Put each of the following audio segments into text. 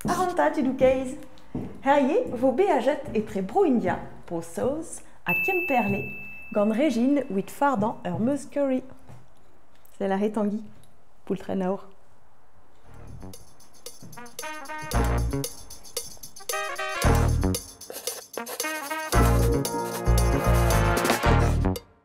Ac'hanta tudoù kaezh! Hirie 'vo beajet etre Bro-India, Bro-Saoz ha Kemperle gant Régine 'wit fardañ ur meuz curry. Sell aze Tangi, poultrenn aour.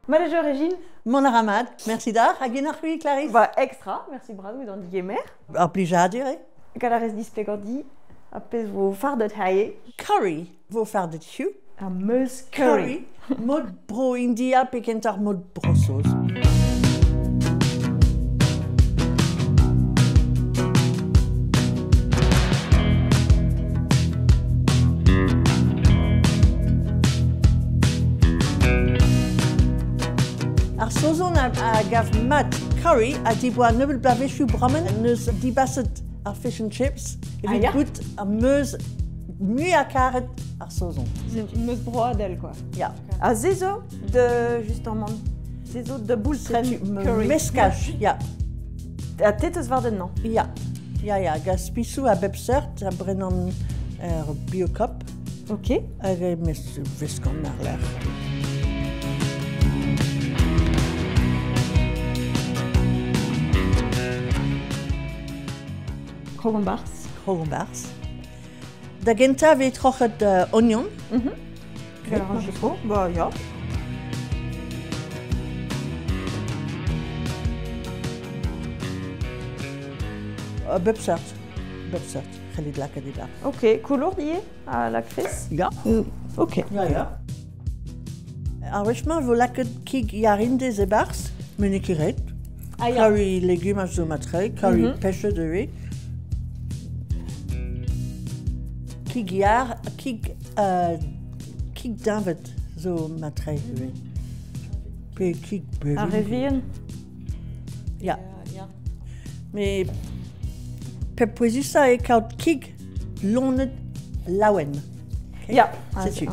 Manager Régine. Mont a ra mat, merci d'ac'h. Hag int c'hwi, Clarisse? Ba, extra, merci bras evit an digemer. Ur plijadur eo. Gant a rez displegañ di ar pezh vo fardet hirie. Curry vo fardet hiziv. Ar meuz curry. Curry, mod bro India pe kentoc'h mod Bro-Saoz. Ar Saozon a gav mat curry ha diboa nebeut bloavezhioù bremañ neus dibaset ar fish and chips evit goût ar meuz muiañ-karet ar Saozon. C'est une meuse broadel quoi. Ya. Ha se zo de justement se zo de boultrenn curry. Meskaj, ya. Ha te teus war den Ya. Ya, ya, gant spisoù a bep seurt a brenan er Biocoop. Ok. Hag e mes veskan ar-lerc'h. Krogombarzh. Krogombarzh. Da gentañ e vez troc'het ognon. Ba ya. A bep seurt. Bep seurt. C'hellit lakaat e-barzh. Ok, koulourd ivez a lakfes? Ya. Ok. Ya, ya. Ar wech-mañ e vo lakaet kig yarindez e-barzh, met n'eo ket ret. Ah, ya. Curry legumaj a zo matre, curry pêchet ivez. Kig yar, kig, kig deñved zo matre ivez. Pe kig bevin. Ar re vihan? Ya. Mais pep pouezusañ eo kaout kig loened laouen. Okay? Ya, Setu.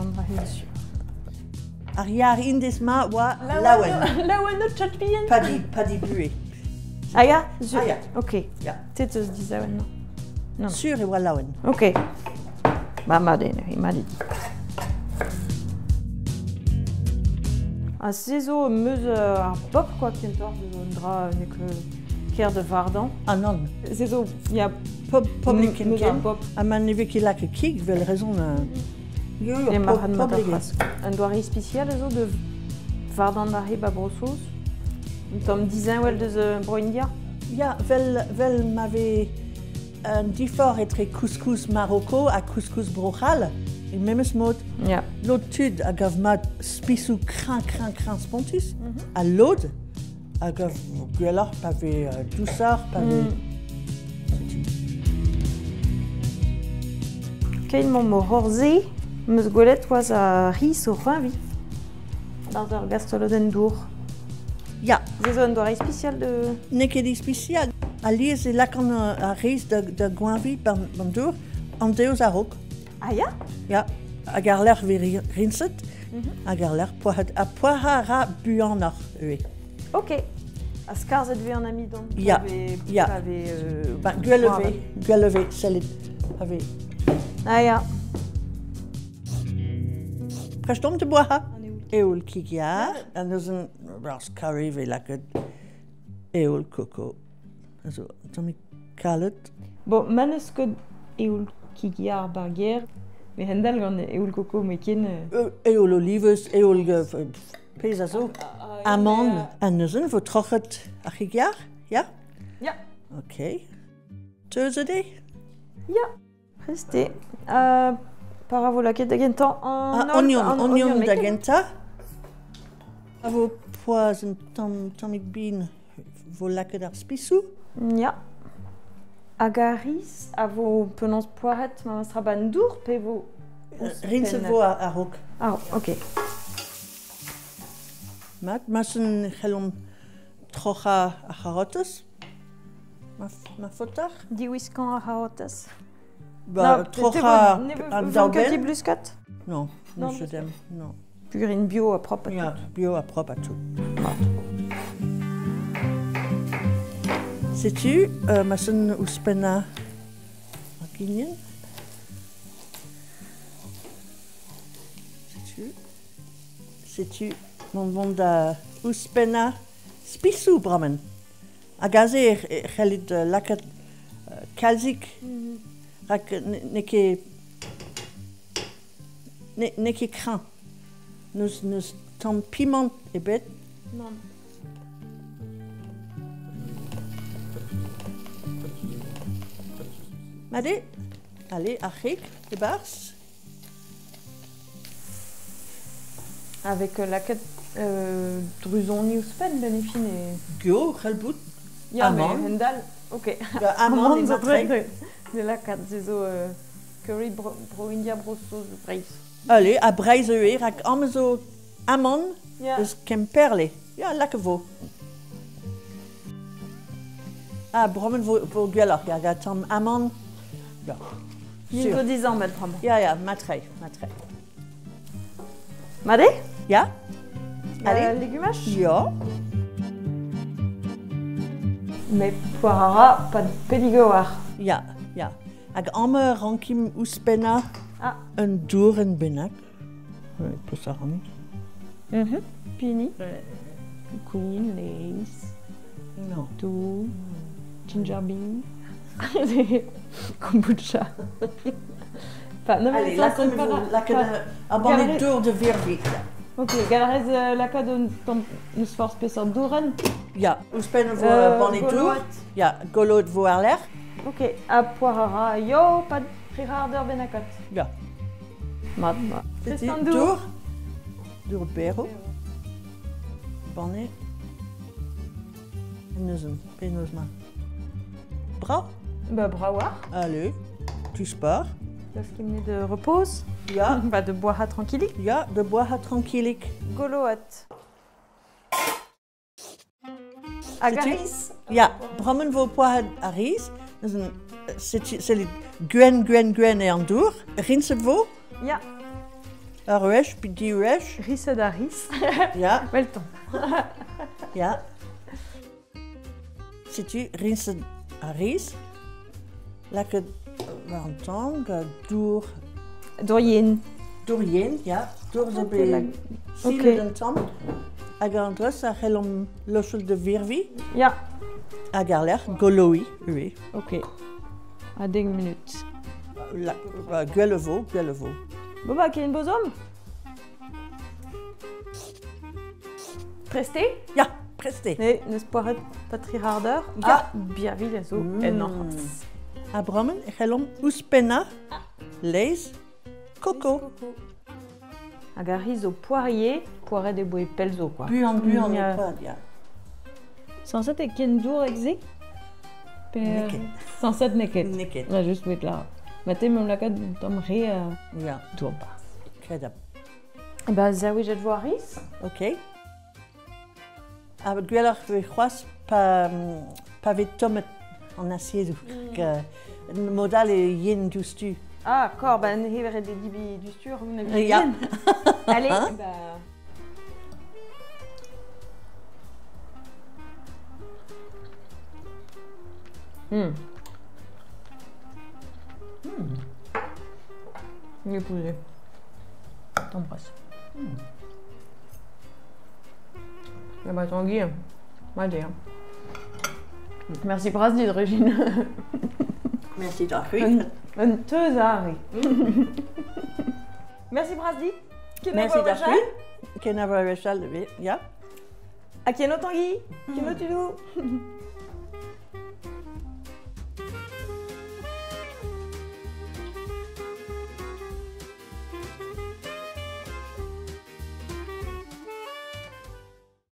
Ar yar indez-mañ oa laouen. Laouen o chat bihan. Padi, padi buhez. Ah ya, sur. Ah ya. Ok. Ya. Te teus dizaouen, non? Non. Sur e oa laouen. Ok. Ba mat eo neuze, mat eo. Ha se zo meus ar bobl quoi kentoc'h zo un dra n'eo ket ker da vardañ. Ah nann. Se zo ya Pobl ken meus ar bobl. Ha ma ne vez ket lakaet kig, vel rezon E marc'had mat ar c'hras. Un doare ispisial a zo da vardañ ar heb a Bro-Saoz? Un tamm disheñvel deus Bro-India? Ya, vel, vel ma vez un diforc'h etre couscous Maroko ha couscous Bro-C'hall, e memes mod. Ya. Lod tud a gav mat spisoù kreñv, kreñv, kreñv spontus, ha lod a gav gwelloc'h pa vez dousoc'h, pa vez... Keit 'maomp o c'horze, 'm eus gwelet oas ar c'hiz o c'hoeñviñ barzh ur gastolodenn dour. Ya. Se zo un doare ispisial de... N'eo ket ispisial. Alies e lakaan ar riz da goeñviñ ban dour an deus a-raok. Ah ya? Ya. Hag ar-lerc'h 'vez riñset, hag ar-lerc'h poazhet. Ha poazhañ a ra buanoc'h ivez. Ok. Ha skarzhet 'vez an amidon? Ya, ya. Pa vez, Ba, gwell e vez, gwell e vez, sellit. A vez. Ah ya. Prest omp da boazhañ? Eoul kig yar. Ha neuze raz curry 'vez lakaet eoul koko. A zo un tammig kalet. Bon, ma n'eus ket eoul kig yar ba'r gêr, me hend-all gant eoul koko met ken... Eoul olivez, eoul pezh a zo. Amann. Ha neuze vo troc'het ar c'hig yar, ya? Ya. Ok. Teuzet eo? Ya, prest eo. Para vo lakaet da gentañ an Ognon, ognon da gentañ. A vo poazh un tamm tammig bin vo lakaet ar spisoù. Ya. Hag ar riz a vo penaos poazhet memestra 'ba 'n dour pe vo Riñset vo a-raok. Ah, ok. Mat, ma c'hellomp troc'hañ ar c'harotez. Ma faotac'h. Diwiskañ ar c'harotez. Ba, troc'hañ an daou benn. ket bluskat? Non, non, je t'aime, non. Purine bio ha propre à tout. Bio ha propre à tout. Setu, ma son ouzhpennañ. Ok. Ginen. Setu. Setu mont vont da ouzhpennañ spisoù bremañ. Hag aze e c'hellit lakaat kalzik rak n'eo ket n'eo ket kreñv. N'eus n'eus tamm pimant ebet. Nann. Mat eo. Allez, ar c'hig e-barzh. Avec lakaat druzoni ouzhpenn benn e fin e... Geo, c'hell bout. Ya, mais hend-all, ok. Amann zo tre. De lakaat, se zo curry bro, bro India, bro Saoz, Breizh. Allez, ha Breizh ivez, rak amañ zo amann eus Kemperle. Ya, lak e vo. Ah, bremañ vo, vo gwelloc'h, ya, gant tamm amann. Ya. Min zo dizammet bremañ. Ya, ya, matre, matre. Mat eo? Ya. Allez. Legumaj? Ya. Mais poar a ra pa pedigoar. Ya, ya. Hag amañ rankimp ouzhpennañ un dourenn bennak. Peus a ran. Pini. Queen, lace. Non. Dour. Ginger beer. Kombucha. Enfin, non, mais Allez, lakaomp un banne dour de virvi. Ok, galrez lakaat un tamm n'eus forzh peseurt dourenn. Ya, ouzhpenn vo ur banne dour. Ya, goloet vo ar-lerc'h. Ok, ha poar a ra yo, pad tri c'hard eur bennakat. Ya. Mat, mat. Setu dour. Dour berv. Banne. Neuze, penaos ma. Brav. Bah, brav war. Allez, tu spar. Klaskimp de repose. Ya. Bah, de boire tranquillique. Ya, de boire tranquillique. Goloat. Hag ar riz? Ya, bremañ vo poazhet ar riz. Neuze, setu, sellit, gwenn, gwenn, gwenn eo an dour. Riñset vo? Ya. Ur wech, pe div wech. Riset ar riz. Ya. Welton. Ya. Setu riñset ar riz. Lakaet war an tan gant dour. Dour yen. Dour yen, ya. Dour zo bet silet un tamm. Hag an dreuz a c'hellomp losel da virviñ. Ya. Hag ar-lerc'h goloiñ ivez. Ok. Ha dek minut. La, gwell e vo, gwell e vo. Bon bah, ken bozom. Prest eo? Ya, prest eo. Ne, n'eus poaret pa tri c'hard eur. Ya. Ha birvilh a zo ennañ c'hoazh. Ha bremañ e c'hellomp ouzhpennañ laezh koko. Hag ar riz zo poirier, poaret e boe pell zo quoi. Buan, buan e poad, ya. Sañset eo ken dourek se? Pe N'eo ket. Sañset n'eo ket. N'eo ket. Na just bet là. Ma te meum lakaat un tamm re Ya. dour barzh. Kredabl. Ba zaouijet vo ar riz. Ok. Ha gwelloc'h vez c'hoazh pa, pa vez tommet an asiedoù. Mm. Mod all eo yen diouzhtu. Ah, kor, ba ne ret e dibi diouzhtu on a Ya. Allez, bah... Mm. T'embrasse. Ah bah Tanguy, mat eo. Merci bras dit, Régine. Merci deoc'h. Un teuz arre. Merci bras dit. Merci deoc'h. Kenavo a wechall, ya. Ha keno Tanguy, keno tudou.